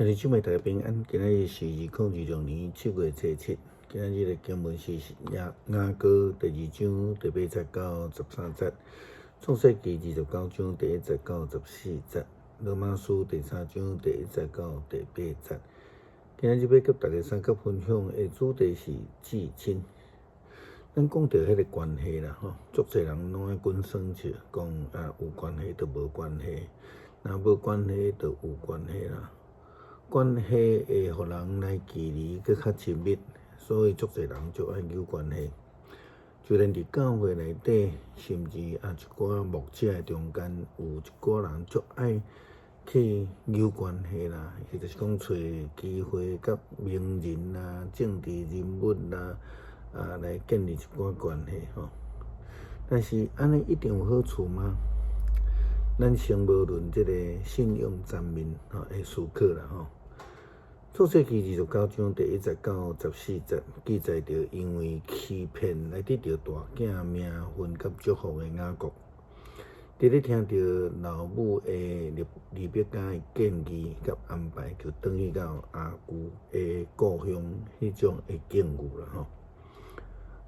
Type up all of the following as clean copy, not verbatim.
兄弟姊妹大家平安，今仔日是2026年7月初7，今仔日的經文是雅雅歌第二章第八節到十三節，創世記二十九章第一節到十四節，羅馬書第三章第一節到第八節。今仔日欲佮大家相佮分享的主題是至親。咱講著彼個關係啦，吼，足濟人攏愛滾耍笑，講啊有關係就無關係，若無關係就有關係啦。關係會予人來距離閣較親密，所以足濟人足愛扭關係。就連佇教會內底，甚至啊一寡牧者的中間，有一寡人足愛去扭關係啦，或者是講揣機會佮名人啊、政治人物啦，啊來建立一寡關係吼。但是按呢一定有好處嗎？咱先無論這個信用層面吼的思考啦吼。創世記二十九章第一節到十四節記載著，因為欺騙來得著大囝名分佮祝福的雅各，佇咧聽著老母的利利百加的建議佮安排，就轉去到阿舅的故鄉彼種的境遇啦吼。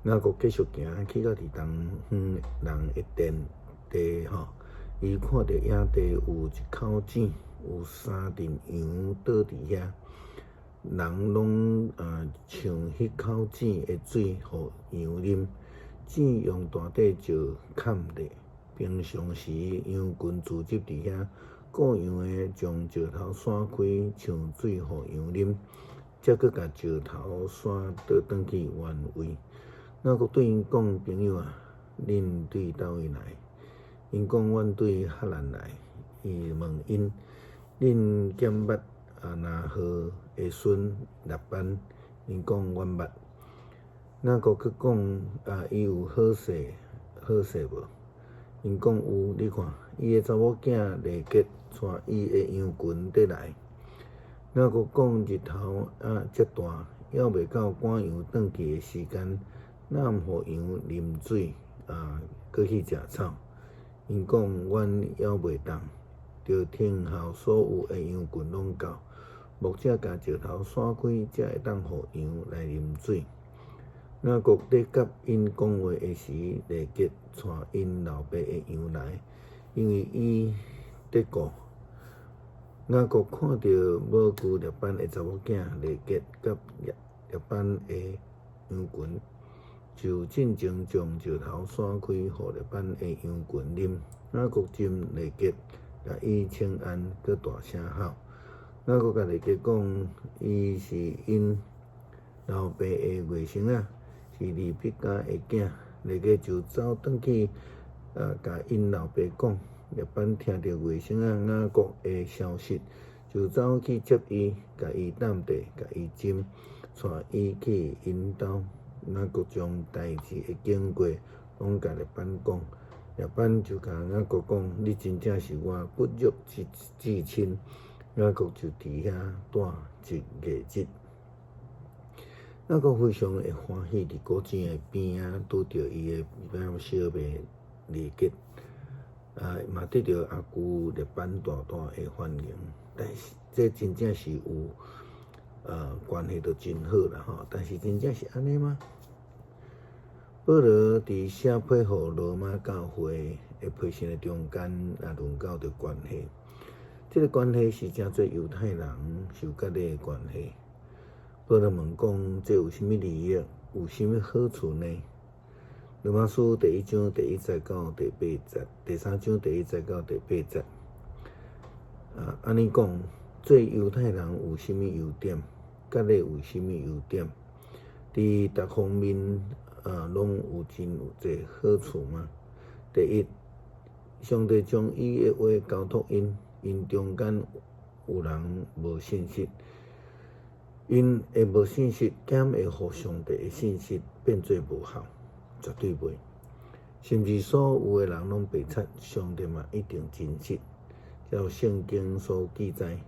雅各繼續行去到佇東方人的田地吼，伊看著野地有一口井，有三陣羊倒佇遐。人攏搶彼口井的水，予羊啉。井用大塊石崁咧。平常時，羊群聚集佇遐，顧羊的將石頭散開，搶水予羊啉，才閣共石頭徙倒轉去原位。雅各對𪜶講：朋友啊，恁對佗位來？𪜶講：阮對哈蘭來。伊問𪜶：恁敢捌啊拿紘的孫臘班？𪜶講：阮捌。雅各閣講：啊，伊有好勢好勢無？𪜶講有，你看，伊的查某囝利結帶伊的羊群佇來。雅各講：日頭啊遮大，猶未到趕羊轉去的時間，哪毋予羊啉水啊，閣去食草？𪜶講：阮猶袂當，著聽候所有的羊群攏到，牧者共石頭散開，才會當予羊來啉水。雅各咧佮𪜶講話的時，利結帶𪜶老爸的羊來，因為伊佇顧。雅各看著母舅臘班的查某囝利結佮臘班的羊群，就進前將石頭散開，予臘班的羊群啉。雅各斟利結，共伊請安，閣大聲吼。雅各共利結講，伊是𪜶老爸的外甥仔，是利百加的囝。利結就走轉去，共𪜶老爸講。臘班聽著外甥仔雅各的消息，就走去接伊，共伊擔地，共伊斟，帶伊去𪜶兜。雅各將代誌的經過攏共臘班講。臘班就共雅各講：你真正是我骨肉之至親。雅各就佇遐住一月日。雅各非常的歡喜，佇古井的邊仔拄著伊的小妹利結，啊，嘛得著阿舅臘班大大的歡迎。但是這真正是有關係都真好啦吼。但是真正是按呢嗎？保羅佇寫批予羅馬教會的批信的中間，也論到著關係。這個關係是誠濟猶太人受割禮的關係。保羅問講：這有啥物利益？有啥物好處呢？羅馬書第一章第一節到第八節，第三章第一節到第八節。啊，按呢講，做猶太人有啥物優點？割禮有啥物優點？佇逐方面啊，攏有真有濟好處嗎？第一，上帝將伊的話交託𪜶，𪜶中間有人無信實，𪜶的無信實，敢會予上帝的信實變做無效？絕對袂。甚至所有的人攏白賊，上帝嘛一定真實。照聖經所記載，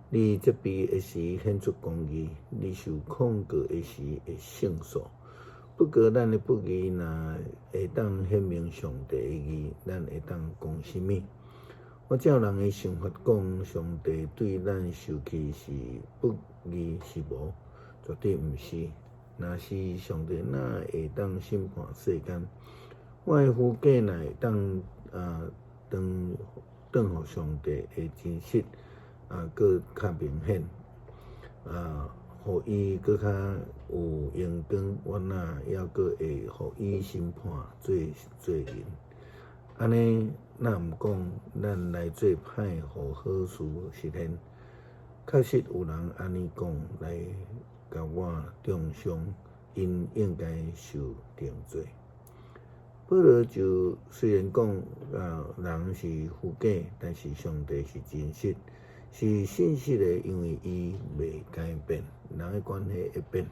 你責備的時顯出公義，你受控告的時會勝訴。不過，咱的不義若會當顯明上帝的義，咱會當講啥物？我照人的想法講，上帝對咱受氣是不義是無？絕對毋是。若是上帝哪會當審判世間？我的虛假若會當啊，當當予上帝的真實啊，閣較明顯啊，予伊閣較有榮光，我哪猶閣會予伊審判做罪人？按呢，若毋講咱來做歹，予好事實現？確實有人按呢講來共我中傷，𪜶應該受定罪。保羅就雖然講啊，人是虛假，但是上帝是真實，是信實的，因為伊袂改變。人的關係會變，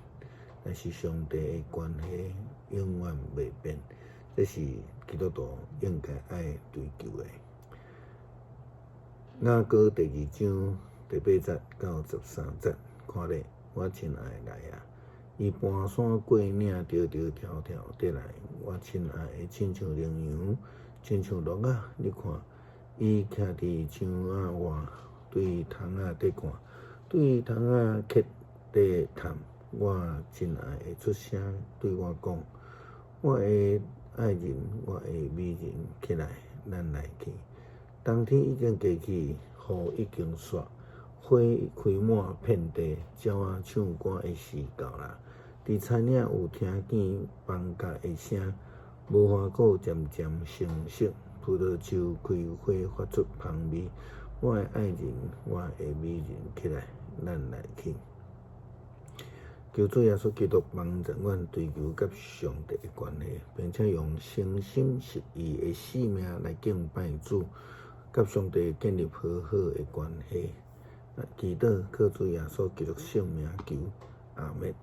但是上帝的關係永遠袂變。這是基督徒應該愛追求的。雅歌第二章第八節到13節，看咧，我親愛的來啊！伊盤山過嶺，趒趒跳跳綴來。我親愛的，親像羚羊，親像鹿仔。你看，伊徛佇牆仔外，對窗仔佇看，對窗仔隙佇探。我親愛的出聲對我講：我的愛人，我的美人，起來，咱來去。冬天已經過去，雨已經煞，花開滿遍地，鳥仔唱歌的時到啦。佇田野有聽見放角的聲，無花果漸漸成熟，葡萄樹開花發出芳味。我的愛人，我的美人，起來，咱來去。求主耶穌基督幫助阮追求佮上帝的關係，並且用誠心實意的生命來敬拜主，佮上帝建立和好的關係。祈禱靠主耶穌基督聖名求，阿們。